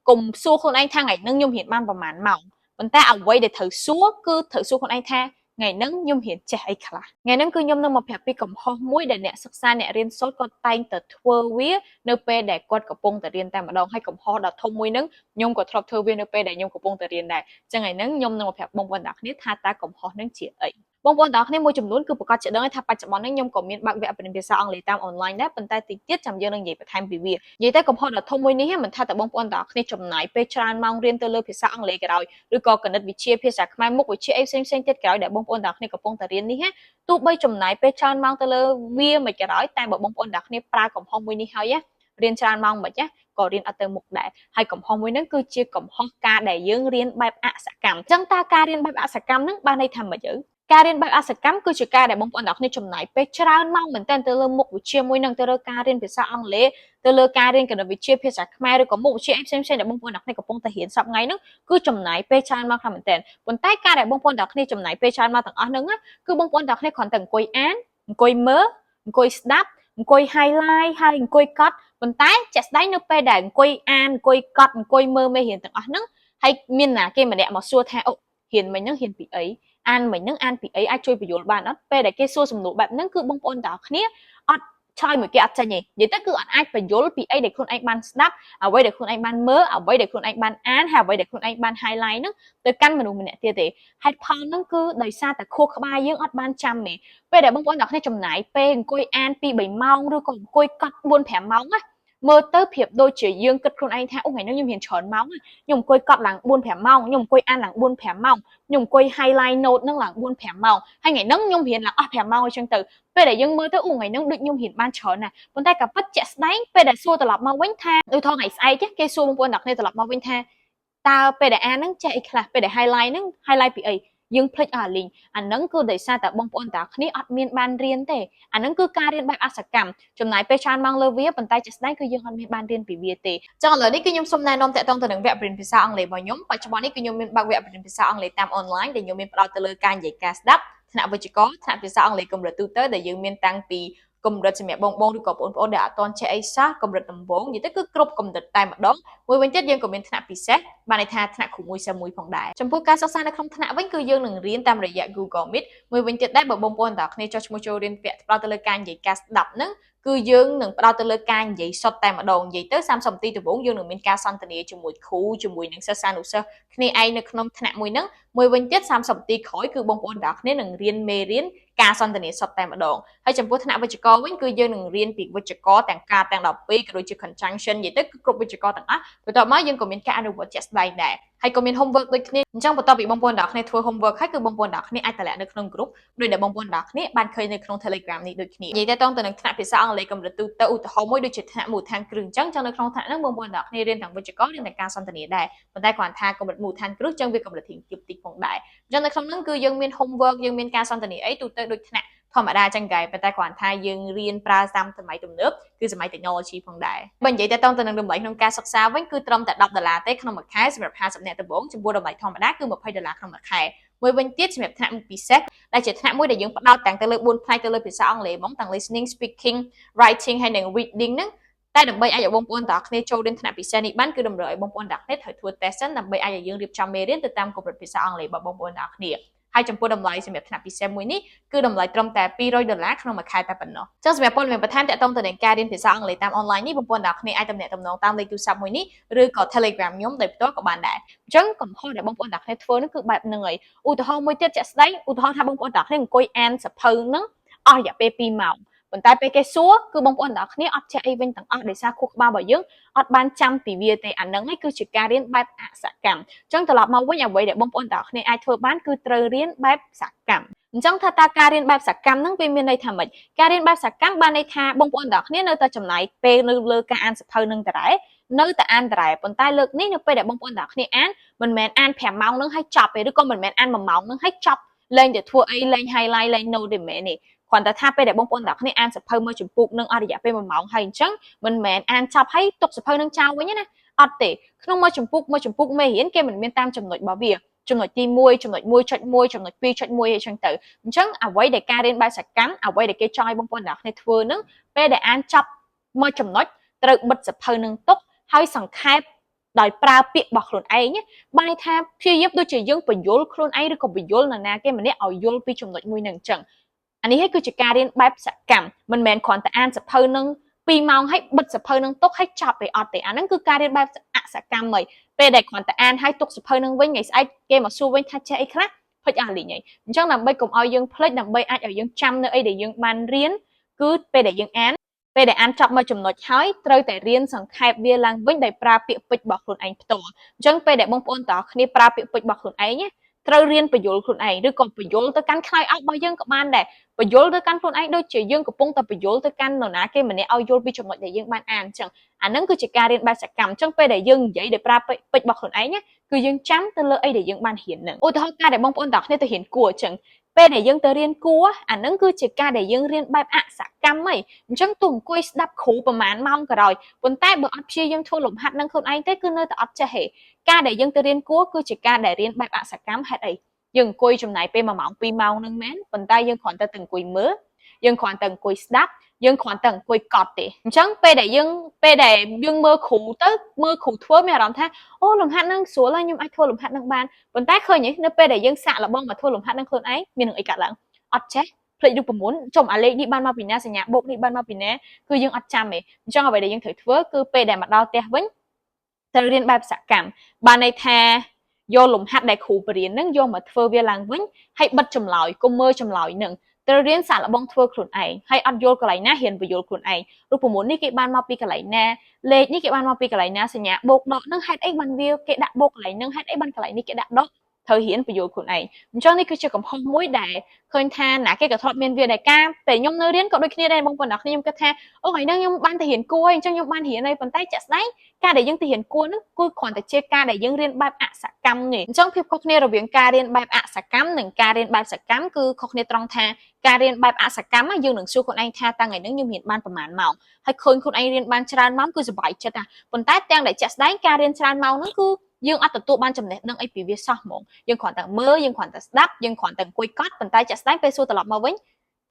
កុំសួរខ្លួនឯងថាថ្ងៃហ្នឹងខ្ញុំរៀនបានប្រហែលម៉ោងប៉ុន្តែអ្វីដែលត្រូវសួរគឺត្រូវសួរខ្លួនឯងថាថ្ងៃហ្នឹងខ្ញុំរៀនចេះអីខ្លះថ្ងៃហ្នឹងគឺខ្ញុំនឹងមកប្រាប់ពីកំហុសមួយដែលអ្នកសិក្សាអ្នករៀនសូត្រគាត់តែងតែធ្វើវានៅពេលដែលគាត់កំពុងតែរៀនតែម្ដងហើយកំហុសដ៏ធំមួយហ្នឹងខ្ញុំក៏ធ្លាប់ធ្វើវានៅពេលដែលខ្ញុំកំពុងតែរៀនដែរអញ្ចឹងថ្ងៃហ្នឹងខ្ញុំនឹងមកប្រាប់បងប្អូនទាំងអស់គ្នាថាតើកំហុសហ្នឹងជាអីបងប្អូនទាំងអស់គ្នាមួយចំនួនគឺប្រកាសជាដឹងហើយថាបច្ចុប្បន្ននេះខ្ញុំក៏មានបើកវគ្គបង្រៀនភាសាអង់គ្លេសតាមអនឡាញដែរប៉ុន្តែតិចទៀតចាំយើងនឹងនិយាយបន្ថែមពីវានិយាយតែកំហុសដ៏ធំមួយនេះមិនថាតែបងប្អូនទាំងអស់គ្នាចំណាយពេលច្រើនម៉ោងរៀនទៅលើភាសាអង់គ្លេសក៏ដោយឬក៏គណិតវិទ្យាភាសាខ្មែរមុខវិជ្ជាអីផ្សេងៗទៀតក៏ដោយដែលបងប្អូនទាំងអស់គ្នាកំពុងតែរៀននេះណាទោះបីចំណាយពេលច្រើនម៉ោងទៅលើវាមិនក៏ដោយតែបើបងប្អូនទាំងអស់គ្នាប្រើកំហុសមួយនេះហើយណារៀនច្រើនម៉ោងមិនណាក៏រៀនអត់ទៅមុខដែរហើយកំហុសមួយហ្នឹងគឺជាកំហុសការដែលយើងរៀនបែបអសកម្មអញ្ចឹងតើការរៀនបែបអសកម្មហ្នឹងបានន័យថាម៉េចទៅការរៀនបែបអសកម្មគឺជាការដែលបងប្អូនទាំងអស់គ្នាចំណាយពេលច្រើនម៉ោងមែនទែនទៅលើមុខវិជ្ជាមួយនឹងទៅលើការរៀនភាសាអង់គ្លេសទៅលើការរៀនគណិតវិទ្យាភាសាខ្មែរឬក៏មុខវិជ្ជាអីផ្សេងៗដែលបងប្អូនទាំងអស់គ្នាកំពុងតែរៀនសប្តាហ៍ថ្ងៃហ្នឹងគឺចំណាយពេលច្រើនម៉ោងខ្លាំងមែនទែនប៉ុន្តែការដែលបងប្អូនទាំងអស់គ្នាចំណាយពេលច្រើនម៉ោងទាំងអស់ហ្នឹងគឺបងប្អូនទាំងអស់គ្នាគ្រាន់តែអង្គុយអានអង្គុយមើលអង្គុយស្ដាប់អង្គុយ highlight ហើយអង្គុយកត់ប៉ុន្តែជាក់ស្ដែងនៅពេលដែលអង្គុយអានអង្គុយកត់អង្គុយមើលមេរៀនទាំងអស់ហ្នឹងហើយមានណាគេម្នាក់មកសួរថាអូរៀនមិញហ្នឹងរៀនពីអីអានមិញហ្នឹងអានពីអីអាចជួយពន្យល់បានអត់ពេលដែលគេសួរសំណួរបែបហ្នឹងគឺបងប្អូនទាំងអស់គ្នាអត់ឆ្លើយមួយគេអត់ចេញទេនិយាយទៅគឺអត់អាចពន្យល់ពីអីដែលខ្លួនឯងបានស្ដាប់អ្វីដែលខ្លួនឯងបានមើលអ្វីដែលខ្លួនឯងបានអានហើយអ្វីដែលខ្លួនឯងបាន highlight ហ្នឹងទៅកាន់មនុស្សម្នាក់ទៀតទេហេតុផលហ្នឹងគឺដោយសារតែខួរក្បាលយើងអត់បានចាំទេពេលដែលបងប្អូនទាំងគ្នាចំណាយពេលអង្គុយអាន2 3ម៉ោងឬក៏អង្គុយកត់4 5ម៉ោងណាមើលទៅប្រៀបដូចជាយើងគិតខ្លួនឯងថាអូថ្ងៃនេះខ្ញុំរៀនច្រើនម៉ោងខ្ញុំអង្គុយកត់ឡើង4 5ម៉ោងខ្ញុំអង្គុយអានឡើង4 5ម៉ោងខ្ញុំអង្គុយ highlight note ហ្នឹងឡើង4 5ម៉ោងហើយថ្ងៃហ្នឹងខ្ញុំរៀនឡើងអស់5ម៉ោងអញ្ចឹងទៅពេលដែលយើងមើលទៅអូថ្ងៃហ្នឹងដូចខ្ញុំរៀនបានច្រើនណាស់ប៉ុន្តែក៏ពិតជាក់ស្ដែងពេលដែលសួរត្រឡប់មកវិញថាដូចថងថ្ងៃស្អែកគេសួរបងប្អូនទាំងគ្នាត្រឡប់មកវិញថាតើពេលដែលអានហ្នឹងចេះអីខ្លះពេលដែល highlight ហ្នឹង highlight ពីអីយើងភ្លេចអស់អាលីងអាហ្នឹងគឺដោយសារតែបងប្អូនទាំងគ្នាអត់មានបានរៀនទេអាហ្នឹងគឺការរៀនបែបអសកម្មចំណាយពេលច្រើនម៉ោងលើវាប៉ុន្តែជាក់ស្ដែងគឺយើងអត់មានបានរៀនពីវាទេចឹងឥឡូវនេះគឺខ្ញុំសូមណែនាំតាក់ទងទៅនឹងវគ្គបង្រៀនភាសាអង់គ្លេសរបស់ខ្ញុំបច្ចុប្បន្ននេះគឺខ្ញុំមានបើកវគ្គបង្រៀនភាសាអង់គ្លេសតាមអនឡាញដែលខ្ញុំមានផ្ដោតទៅលើការនិយាយការស្ដាប់ថ្នាក់វិជ្ជាករថ្នាក់ភាសាអង់គ្លេសកម្រិតទូទៅដែលយើងមានតាំងពីកម្រិតសម្រាប់បងបងឬក៏បងប្អូនដែលអត់ទាន់ចេះអីសោះកម្រិតដំបូងនិយាយទៅគឺគ្រប់កម្រិតតែម្ដងមួយវិញទៀតយើងក៏មានថ្នាក់ពិសេសបានន័យថាថ្នាក់គ្រូមួយសិស្សមួយផងដែរចំពោះការសិក្សានៅក្នុងថ្នាក់វិញគឺយើងនឹងរៀនតាមរយៈ Google Meet មួយវិញទៀតដែរបើបងប្អូនទាំងគ្នាចុះឈ្មោះចូលរៀនវគ្គផ្ដោតទៅលើការនិយាយការស្ដាប់ហ្នឹងគឺយើងនឹងផ្ដោតទៅលើការនិយាយសុទ្ធតែម្ដងនិយាយទៅ30នាទីដំបូងយើងនឹងមានការសន្ទនាជាមួយគ្រូជាមួយនឹងសិស្សានុសិស្សគ្នាឯងនៅក្នុងថ្នាក់មួយហ្នឹងមួយវិញទៀត30នាទីក្រោយគឺបងប្អូនទាំងគ្នានឹងរៀនមេរៀនការសន្ទនាសុទ្ធតែម្ដងហើយចំពោះថ្នាក់វិជ្ជាករវិញគឺយើងនឹងរៀនពីវិជ្ជាករទាំងការទាំង12ក៏ដូចជា conjunction និយាយទៅគឺគ្រប់វិជ្ជាករទាំងអស់បន្ទាប់មកយើងក៏មានការអនុវត្តជាក់ស្ដែងដែរហើយក៏មាន homework ដូចគ្នាអញ្ចឹងបន្ទាប់ពីបងប្អូនទាំងគ្នាធ្វើ homework ហើយគឺបងប្អូនទាំងគ្នាអាចតម្លាក់នៅក្នុង group ដោយដែលបងប្អូនទាំងគ្នាបានឃើញនៅក្នុង Telegram នេះដូចគ្នានិយាយទៅតទៅនឹងថ្នាក់ភាសាអង់គ្លេសកម្រិតទូទៅឧទាហរណ៍មួយដូចជាថ្នាក់មូលដ្ឋានគ្រឹះអញ្ចឹងចឹងនៅក្នុងថ្នាក់ហ្នឹងបងប្អូនទាំងគ្នារៀនទាំងវិជ្ជាកររៀនទាំងការសន្ទនាដែរប៉ុន្តែគ្រាន់ថាកម្រិតមូលដ្ឋានគ្រឹះចឹងវាកម្រិតរៀងទាបតិចផងដែរអញ្ចឹងនៅក្នុងហ្នឹងគឺយើងមាន homework យើងមានការសន្ទនាអីទូទៅដូចថ្នាក់ធម្មតាចឹងកែប៉ុន្តែគ្រាន់ថាយើងរៀនប្រើតាមសម័យទំនើបគឺសម័យ technology ផងដែរបើនិយាយទៅទៅនឹងតម្លៃក្នុងការសិក្សាវិញគឺត្រឹមតែ10ដុល្លារទេក្នុងមួយខែសម្រាប់50នាក់ដំបូងចំពោះតម្លៃធម្មតាគឺ20ដុល្លារក្នុងមួយខែមួយវិញទៀតសម្រាប់ថ្នាក់ពិសេសដែលជាថ្នាក់មួយដែលយើងផ្ដោតទាំងទៅលើ4ផ្នែកទៅលើភាសាអង់គ្លេសហ្មងទាំង listening, speaking, writing ហើយនិង reading ហ្នឹងតែដើម្បីអាចឲ្យបងប្អូនទាំងអស់គ្នាចូលរៀនថ្នាក់ពិសេសនេះបានគឺតម្រូវឲ្យបងប្អូនទាំងអស់គ្នាត្រូវធ្វើ test សិនដើម្បីអាចឲ្យយើងរៀបចំមេរៀនទៅតាមកម្រិតភាសាអង់គ្លេសរបស់បងប្អូនទាំងអស់គ្នាហើយចំពោះតម្លៃសម្រាប់ថ្នាក់ពិសេសមួយនេះគឺតម្លៃត្រឹមតែ200ដុល្លារក្នុងមួយខែតែប៉ុណ្ណោះចឹងសម្រាប់ព័ត៌មានបន្ថែមទាក់ទងទៅនឹងការរៀនភាសាអង់គ្លេសតាមអនឡាញនេះបងប្អូនទាំងអស់គ្នាអាចទំនាក់ទំនងតាមលេខទូរស័ព្ទមួយនេះឬក៏ Telegram ខ្ញុំដោយផ្ទាល់ក៏បានដែរអញ្ចឹងកំហុសដែលបងប្អូនទាំងអស់គ្នាធ្វើនោះគឺបែបហ្នឹងហើយឧទាហរណ៍មួយទៀតជាក់ស្ដែងឧទាហរណ៍ថាបងប្អូនទាំងអស់គ្នាអង្គុយអានសៀវភៅហ្នឹងអស់រយៈពេល2ម៉ោងប៉ុន្តែពេលគេសួរគឺបងប្អូនទាំងអស់គ្នាអត់ចេះអីវិញទាំងអស់ដោយសារខួរក្បាលរបស់យើងអត់បានចាំពីវាទេអាហ្នឹងឯងគឺជាការរៀនបែបអសកម្មអញ្ចឹងត្រឡប់មកវិញអ្វីដែលបងប្អូនទាំងអស់គ្នាអាចធ្វើបានគឺត្រូវរៀនបែបសកម្មអញ្ចឹងថាតើការរៀនបែបសកម្មហ្នឹងវាមានន័យថាម៉េចការរៀនបែបសកម្មបានន័យថាបងប្អូនទាំងអស់គ្នានៅតែចំណាយពេលនៅលើការអានសៀវភៅនឹងដដែលនៅតែអានដដែលប៉ុន្តែលើកនេះនៅពេលដែលបងប្អូនទាំងអស់គ្នាអានមិនមែនអាន5ម៉ោងហ្នឹងហើយចប់ទេឬក៏មិនមែនអាន1ម៉ោងហ្នឹងហើយចប់លែងតែធ្វើអីលែង highlight លែង note ទេមែនទេគ្រាន់តែថាពេលដែលបងប្អូនទាំងគ្នាអានសៀវភៅមួយចម្ពោះនឹងអស់រយៈពេល1ម៉ោងហើយអញ្ចឹងមិនមែនអានចប់ហើយទុកសៀវភៅនឹងចោលវិញណាអត់ទេក្នុងមួយចម្ពោះមួយចម្ពោះមេរៀនគេមិនមានតាមចំណុចរបស់វាចំណុចទី1ចំណុច1.1ចំណុច2.1អីចឹងទៅអញ្ចឹងអ្វីដែលការរៀនបែបសកម្មអ្វីដែលគេចង់ឲ្យបងប្អូនទាំងគ្នាធ្វើនឹងពេលដែលអានចប់មួយចំណុចត្រូវបិទសៀវភៅនឹងទុកហើយសង្ខេប ដោយប្រើពាក្យរបស់ខ្លួនឯងបានន័យថាព្យាយាមដូចជាយើងពន្យល់ខ្លួនឯងឬក៏ពន្យល់នរណាគេម្នាក់ឲ្យយល់ពីចំណុចមួយហ្នឹងអញ្ចឹងអានេះគឺជាការរៀនបែបសកម្មមិនមែនគ្រាន់តែអានសៀវភៅនឹង2ម៉ោងហើយបិទសៀវភៅនឹងទុកហើយចប់ទេអត់ទេអាហ្នឹងគឺការរៀនបែបអសកម្មហីពេលដែលគ្រាន់តែអានហើយទុកសៀវភៅនឹងវិញថ្ងៃស្អែកគេមកសួរវិញថាចេះអីខ្លះភ្លេចអស់លីងហីអញ្ចឹងដើម្បីកុំឲ្យយើងភ្លេចដើម្បីអាចឲ្យយើងចាំនៅអីដែលយើងបានរៀនគឺពេលដែលយើងអានពេលដែលអានចប់មួយចំណុចហើយត្រូវតែរៀនសង្ខេបវាឡើងវិញដោយប្រើពាក្យពេចន៍របស់ខ្លួនឯងផ្ទាល់អញ្ចឹងពេលដែលបងប្អូនទាំងអស់គ្នាប្រើពាក្យពេចន៍របស់ខ្លួនឯងត្រូវរៀនពន្យល់ខ្លួនឯងឬក៏ពន្យល់ទៅកាន់ខ្នើយអោបរបស់យើងក៏បានដែរពន្យល់ទៅកាន់ខ្លួនឯងដូចជាយើងកំពុងតែពន្យល់ទៅកាន់នរណាគេម្នាក់ឲ្យយល់ពីចំណុចដែលយើងបានអានអញ្ចឹងអាហ្នឹងគឺជាការរៀនបែបសកម្មអញ្ចឹងពេលដែលយើងនិយាយដោយប្រើពាក្យពេចន៍របស់ខ្លួនឯងគឺយើងចាំទៅលើអីដែលយើងបានរៀនហ្នឹងឧទាហរណ៍ការដែលបងប្អូនទាំងអស់គ្នាទៅរៀនគួរអញ្ចឹងពេលដែលយើងទៅរៀនគួរអាហ្នឹងគឺជាការដែលយើងរៀនបែបអសកម្មហីអញ្ចឹងទោះអង្គុយស្ដាប់គ្រូប្រហែលម៉ោងក៏ដោយប៉ុន្តែបើអត់ព្យាយាមធ្វើលំហាត់នឹងខ្លួនឯងទេគឺនៅតែអត់ចេះទេការដែលយើងទៅរៀនគួរគឺជាការដែលរៀនបែបអសកម្មហេតុអីយើងអង្គុយចំណាយពេល1ម៉ោង2ម៉ោងហ្នឹងមែនប៉ុន្តែយើងគ្រាន់តែទៅអង្គុយមើលយើងគ្រាន់តែអង្គុយស្ដាប់យើងគ្រាន់តែអង្គុយកត់ទេអញ្ចឹងពេលដែលយើងមើលគ្រូទៅមើលគ្រូធ្វើមានអារម្មណ៍ថាអូលំហាត់ហ្នឹងស្រួលហើយខ្ញុំអាចធ្វើលំហាត់ហ្នឹងបានប៉ុន្តែឃើញទេនៅពេលដែលយើងសាកល្បងមកធ្វើលំហាត់ហ្នឹងខ្លួនឯងមាននឹងអីកាត់ឡើងអត់ចេះភ្លេចរូបមន្តចំអាលេខនេះបានមកពីណាសញ្ញាបូកនេះបានមកពីណាគឺយើងអត់ចាំទេអញ្ចឹងអ្វីដែលយើងត្រូវធ្វើគឺពេលដែលមកដល់ផ្ទះវិញត្រូវរៀនបែបសកម្មបានន័យថាយកលំហាត់ដែលគ្រូបរៀនហ្នឹងយកមកធ្វើវាឡើងវិញហើយបិទចម្លើយកុំមើលចម្លើយហ្នឹងត្រូវរៀនសាកល្បងធ្វើខ្លួនឯងហើយអត់យល់កន្លែងណារៀនពន្យល់ខ្លួនឯងរូបមន្តនេះគេបានមកពីកន្លែងណាលេខនេះគេបានមកពីកន្លែងណាសញ្ញាបូកដកហ្នឹងហេតុអីបានវាគេដាក់បូកកន្លែងហ្នឹងហេតុអីបានកន្លែងនេះគេដាក់ដកត្រូវរៀនពន្យល់ខ្លួនឯងអញ្ចឹងនេះគឺជាកំហុសមួយដែលឃើញថាណាគេក៏ធ្លាប់មានវាដែរការតែខ្ញុំនៅរៀនក៏ដូចគ្នាដែរបងប្អូនអ្នកគ្នាខ្ញុំគិតថាអូថ្ងៃហ្នឹងខ្ញុំបានទៅរៀនគួរអញ្ចឹងខ្ញុំបានរៀនហើយប៉ុន្តែជាក់ស្ដែងការដែលយើងទៅរៀនគួរហ្នឹងគឺគ្រាន់តែជាការដែលយើងរៀនបែបអសកម្មទេអញ្ចឹងភាពខុសគ្នារវាងការរៀនបែបអសកម្មនិងការរៀនបែបសកម្មគឺខុសគ្នាត្រង់ថាការរៀនបែបអសកម្មយើងនឹងសួរខ្លួនឯងថាតើថ្ងៃហ្នឹងខ្ញុំរៀនបានប្រហែលម៉ោងហើយឃើញខ្លួនឯងរៀនបានច្រើនម៉ោងគឺសប្បាយចិត្តណាប៉ុន្តែទាំងដែលជាក់ស្ដែងការរៀនច្រើនម៉ោងហ្នឹងគឺយើងអត់ទទួលបានចំណេះដឹងអីពីវាសោះហ្មងយើងគ្រាន់តែមើលយើងគ្រាន់តែស្ដាប់យើងគ្រាន់តែអង្គុយកត់ប៉ុន្តែជាក់ស្ដែងពេលសួរត្រឡប់មកវិញ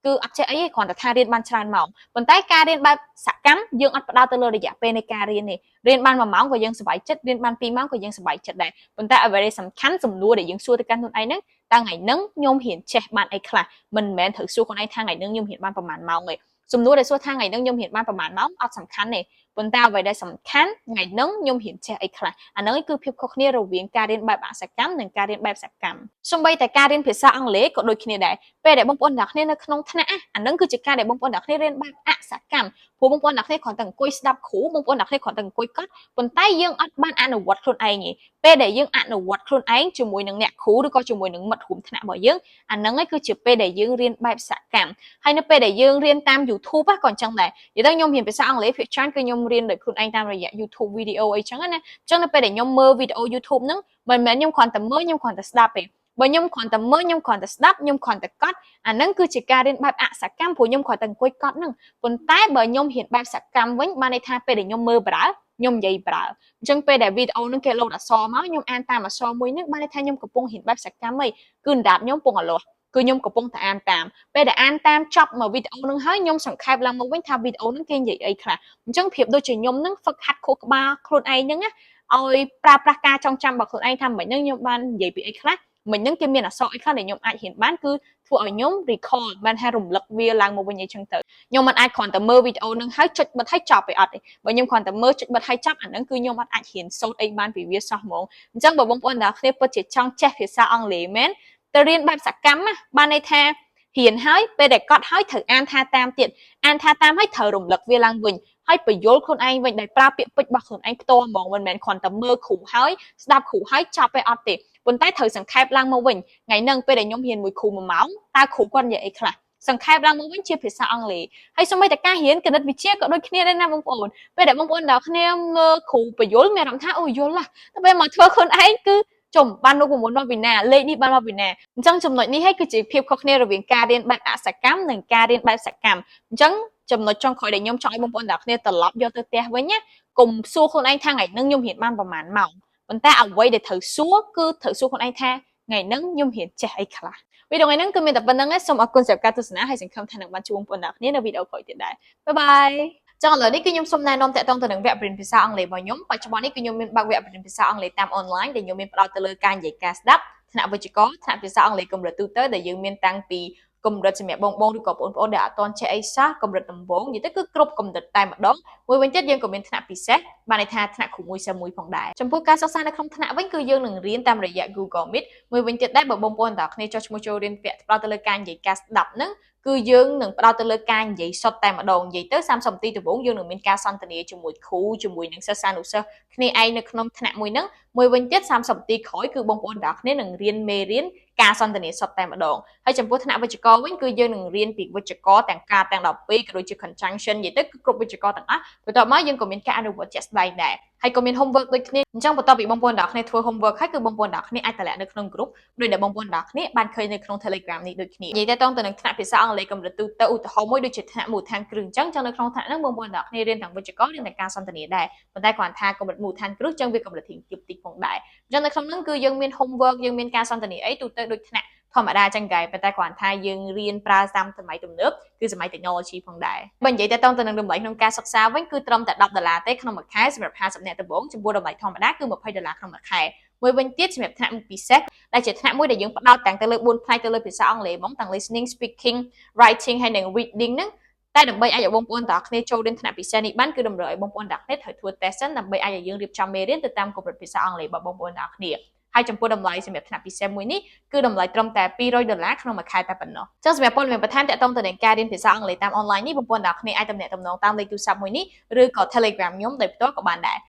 គឺអត់ចេះអីទេគ្រាន់តែថារៀនបានច្រើនម៉ោងប៉ុន្តែការរៀនបែបសកម្មយើងអត់ផ្ដោតទៅលើរយៈពេលនៃការរៀនទេរៀនបាន1ម៉ោងក៏យើងសប្បាយចិត្តរៀនបាន2ម៉ោងក៏យើងសប្បាយចិត្តដែរប៉ុន្តែអ្វីដែលសំខាន់សំណួរដែលយើងសួរទៅកាន់ខ្លួនឯងហ្នឹងតើថ្ងៃហ្នឹងខ្ញុំរៀនចេះបានអីខ្លះមិនមែនត្រូវសួរខ្លួនឯងថាថ្ងៃហ្នឹងខ្ញុំរៀនបានប្រហែលម៉ោងទេសំណួរដែលសួរថាថ្ងៃហ្នឹងខ្ញុំរៀនបានប្រហែលម៉ោងអត់សំខាន់ទេប៉ុន្តែអ្វីដែលសំខាន់ថ្ងៃហ្នឹងខ្ញុំរៀនចេះអីខ្លះអាហ្នឹងគឺភាពខុសគ្នារវាងការរៀនបែបអសកម្មនិងការរៀនបែបសកម្មសូម្បីតែការរៀនភាសាអង់គ្លេសក៏ដូចគ្នាដែរពេលដែលបងប្អូនទាំងគ្នានៅក្នុងថ្នាក់អាហ្នឹងគឺជាការដែលបងប្អូនទាំងគ្នារៀនបែបអសកម្មព្រោះបងប្អូនទាំងគ្នាគ្រាន់តែអង្គុយស្ដាប់គ្រូបងប្អូនទាំងគ្នាគ្រាន់តែអង្គុយកត់ប៉ុន្តែយើងអត់បានអនុវត្តខ្លួនឯងទេពេលដែលយើងអនុវត្តខ្លួនឯងជាមួយនឹងអ្នកគ្រូឬក៏ជាមួយនឹងមិត្តរួមថ្នាក់របស់យើងអាហ្នឹងឯងគឺជាពេលដែលយើងរៀនបែបសកម្មហើយនៅពេលដែលយើងរៀនតាម YouTube ក៏អញ្ចឹងដែរនិយាយទៅខ្ញុំរៀនភាសាអង់គ្លេសភាគច្រើនគឺខ្ញុំរៀនដោយខ្លួនឯងតាមរយៈ YouTube video អីចឹងណាអញ្ចឹងនៅពេលដែលខ្ញុំមើលវីដេអូ YouTube ហ្នឹងមិនមែនខ្ញុំគ្រាន់តែមើលខ្ញុំគ្រាន់តែស្ដាប់ទេបើខ្ញុំគ្រាន់តែមើលខ្ញុំគ្រាន់តែស្ដាប់ខ្ញុំគ្រាន់តែកត់អាហ្នឹងគឺជាការរៀនបែបអសកម្មព្រោះខ្ញុំគ្រាន់តែអង្គុយកត់ហ្នឹងប៉ុន្តែបើខ្ញុំរៀនបែបសកម្មវិញបានន័យថាពេលដែលខ្ញុំមើលប្រើខ្ញុំនិយាយប្រើអញ្ចឹងពេលដែលវីដេអូហ្នឹងគេលោតអក្សរមកខ្ញុំអានតាមអក្សរមួយហ្នឹងបានន័យថាខ្ញុំកំពុងរៀនបែបសកម្មហីគឺអណ្ដាតខ្ញុំកំពុងអាលាស់គឺខ្ញុំកំពុងតែអានតាមពេលដែលអានតាមចប់មកវីដេអូហ្នឹងហើយខ្ញុំសង្ខេបឡើងមកវិញថាវីដេអូហ្នឹងគេនិយាយអីខ្លះអញ្ចឹងប្រៀបដូចជាខ្ញុំហ្នឹងហ្វឹកហាត់ខួរក្បាលខ្លួនឯងហ្នឹងណាឲ្យប្រើប្រាស់ការចងចាំរបស់ខ្លួនឯងថាមិនហ្នឹងខ្ញុំបាននិយាយពីអីខ្លះមិញហ្នឹងគេមានអក្សរអីខ្លះដែលខ្ញុំអាចរៀនបានគឺធ្វើឲ្យខ្ញុំ recall បានថារំលឹកវាឡើងមកវិញអីចឹងទៅខ្ញុំមិនអាចគ្រាន់តែមើលវីដេអូហ្នឹងហើយចុចបិទហើយចប់ទេអត់ទេបើខ្ញុំគ្រាន់តែមើលចុចបិទហើយចប់អាហ្នឹងគឺខ្ញុំអត់អាចរៀនសូត្រអីបានពីវាសោះហ្មងអញ្ចឹងបើបងប្អូនទាំងគ្នាពិតជាចង់ចេះភាសាអង់គ្លេសមែនទៅរៀនបែបសកម្មណាបានន័យថារៀនហើយពេលដែលកត់ហើយត្រូវអានថាតាមទៀតអានថាតាមហើយត្រូវរំលឹកវាឡើងវិញហើយពន្យល់ខ្លួនឯងវិញដោយប្រើពាក្យពេចន៍របស់ខ្លួនឯងផ្ទាល់ហ្មងមិនមែនគ្រាន់តែមើលគ្រូហើយស្ដាប់គ្រូហើយចប់ទេអត់ទេប៉ុន្តែត្រូវសង្ខេបឡើងមកវិញថ្ងៃហ្នឹងពេលដែលខ្ញុំរៀនមួយគ្រូ1ម៉ោងតើគ្រូគាត់និយាយអីខ្លះសង្ខេបឡើងមកវិញជាភាសាអង់គ្លេសហើយសូម្បីតែការរៀនគណិតវិទ្យាក៏ដូចគ្នាដែរណាបងប្អូនពេលដែលបងប្អូនដល់គ្នាមើលគ្រូពន្យល់មានអារម្មណ៍ថាអូយល់ណាស់តែពេលមកធ្វើខ្លួនឯងគឺចំបានរូបមន្តមកពីណាលេខនេះបានមកពីណាអញ្ចឹងចំណុចនេះហើយគឺជាភាពខុសគ្នារវាងការរៀនបែបអសកម្មនិងការរៀនបែបសកម្មអញ្ចឹងចំណុចចុងក្រោយដែលខ្ញុំចង់ឲ្យបងប្អូនទាំងគ្នាត្រឡប់យកទៅផ្ទះវិញណាកុំសួរខ្លួនឯងថាថ្ងៃហ្នឹងខ្ញុំរៀនបានប្រហែលម៉ោងប៉ុន្តែអ្វីដែលត្រូវសួរគឺត្រូវសួរខ្លួនឯងថាថ្ងៃហ្នឹងខ្ញុំរៀនចេះអីខ្លះវីដេអូថ្ងៃហ្នឹងគឺមានតែប៉ុណ្ណឹងឯងសូមអរគុណសម្រាប់ការទស្សនាហើយសង្ឃឹមថានឹងបានជួបបងប្អូនទាំងគ្នានៅវីដេអូក្រោយទៀតដែរ bye bye. ចឹងឥឡូវនេះគឺខ្ញុំសូមណែនាំតាក់ទងទៅនឹងវគ្គបង្រៀនភាសាអង់គ្លេសរបស់ខ្ញុំបច្ចុប្បន្ននេះគឺខ្ញុំមានបើកវគ្គបង្រៀនភាសាអង់គ្លេសតាមអនឡាញដែលខ្ញុំមានផ្ដោតទៅលើការនិយាយការស្ដាប់ថ្នាក់វិជ្ជាករថ្នាក់ភាសាអង់គ្លេសកម្រិតទូទៅដែលយើងមានតាំងពីកម្រិតសម្រាប់បងបងឬក៏បងប្អូនដែលអត់ទាន់ចេះអីសោះកម្រិតដំបូងនិយាយទៅគឺគ្រប់កម្រិតតែម្ដងមួយវិញទៀតយើងក៏មានថ្នាក់ពិសេសបានន័យថាថ្នាក់គ្រូមួយសិស្សមួយផងដែរចំពោះការសិក្សានៅក្នុងថ្នាក់វិញគឺយើងនឹងរៀនតាមរយៈ Google Meet មួយវិញទៀតដែរបើបងប្អូនទាំងគ្នាចុះឈ្មោះចូលរៀនវគ្គផ្ដោតទៅលើការនិយាយការស្ដាប់ហ្នឹងគឺយើងនឹងផ្ដោតទៅលើការនិយាយសុទ្ធតែម្ដងនិយាយទៅ30នាទីដំបូងយើងនឹងមានការសន្ទនាជាមួយគ្រូជាមួយនឹងសិស្សានុសិស្សគ្នាឯងនៅក្នុងថ្នាក់មួយហ្នឹងមួយវិញទៀត30នាទីក្រោយគឺបងប្អូនទាំងគ្នានឹងរៀនមេរៀនការសន្ទនាសុទ្ធតែម្ដងហើយចំពោះថ្នាក់វិជ្ជាករវិញគឺយើងនឹងរៀនពីវិជ្ជាករទាំងការទាំង12ក៏ដូចជា conjunction និយាយទៅគឺគ្រប់វិជ្ជាករទាំងអស់បន្ទាប់មកយើងក៏មានការអនុវត្តជាក់ស្ដែងដែរហើយក៏មាន homework ដូចគ្នាអញ្ចឹងបន្ទាប់ពីបងប្អូនទាំងគ្នាធ្វើ homework ហើយគឺបងប្អូនទាំងគ្នាអាចតម្លាក់នៅក្នុង group ដោយដែលបងប្អូនទាំងគ្នាបានឃើញនៅក្នុង Telegram នេះដូចគ្នានិយាយទៅតទៅនឹងថ្នាក់ភាសាអង់គ្លេសកម្រិតទូទៅឧទាហរណ៍មួយដូចជាថ្នាក់មូលដ្ឋានគ្រឹះអញ្ចឹងចឹងនៅក្នុងថ្នាក់ហ្នឹងបងប្អូនទាំងគ្នារៀនទាំងវិជ្ជាកររៀនទាំងការសន្ទនាដែរប៉ុន្តែគ្រាន់ថាកម្រិតមូលដ្ឋានគ្រឹះចឹងវាកម្រិតរៀងទាបតិចផងដែរអញ្ចឹងនៅក្នុងហ្នឹងគឺយើងមាន homework យើងមានការសន្ទនាអីទូទៅដូចថ្នាក់ធម្មតាចឹងកែប៉ុន្តែគ្រាន់ថាយើងរៀនប្រើតាមសម័យទំនើបគឺសម័យ technology ផងដែរបើនិយាយទៅតទៅនឹងតម្លៃក្នុងការសិក្សាវិញគឺត្រឹមតែ10ដុល្លារទេក្នុងមួយខែសម្រាប់50នាក់ដំបូងចំពោះតម្លៃធម្មតាគឺ20ដុល្លារក្នុងមួយខែមួយវិញទៀតសម្រាប់ថ្នាក់ពិសេសដែលជាថ្នាក់មួយដែលយើងផ្ដោតទាំងទៅលើ4ផ្នែកទៅលើភាសាអង់គ្លេសហ្មងទាំង listening, speaking, writing ហើយនិង reading ហ្នឹងតែដើម្បីអាចឲ្យបងប្អូនទាំងអស់គ្នាចូលរៀនថ្នាក់ពិសេសនេះបានគឺតម្រូវឲ្យបងប្អូនទាំងអស់គ្នាត្រូវធ្វើ test សិនដើម្បីអាចឲ្យយើងរៀបចំមេរៀនទៅតាមកម្រិតភាសាអង់គ្លេសរបស់បងប្អូនទាំងអស់គ្នាហើយចំពោះតម្លៃសម្រាប់ថ្នាក់ពិសេសមួយនេះគឺតម្លៃត្រឹមតែ200ដុល្លារក្នុងមួយខែតែប៉ុណ្ណោះចឹងសម្រាប់ព័ត៌មានបន្ថែមទាក់ទងទៅនឹងការរៀនភាសាអង់គ្លេសតាមអនឡាញនេះបងប្អូនទាំងអស់គ្នាអាចទំនាក់ទំនងតាមលេខទូរស័ព្ទមួយនេះឬក៏ Telegram ខ្ញុំដោយផ្ទាល់ក៏បានដែរ។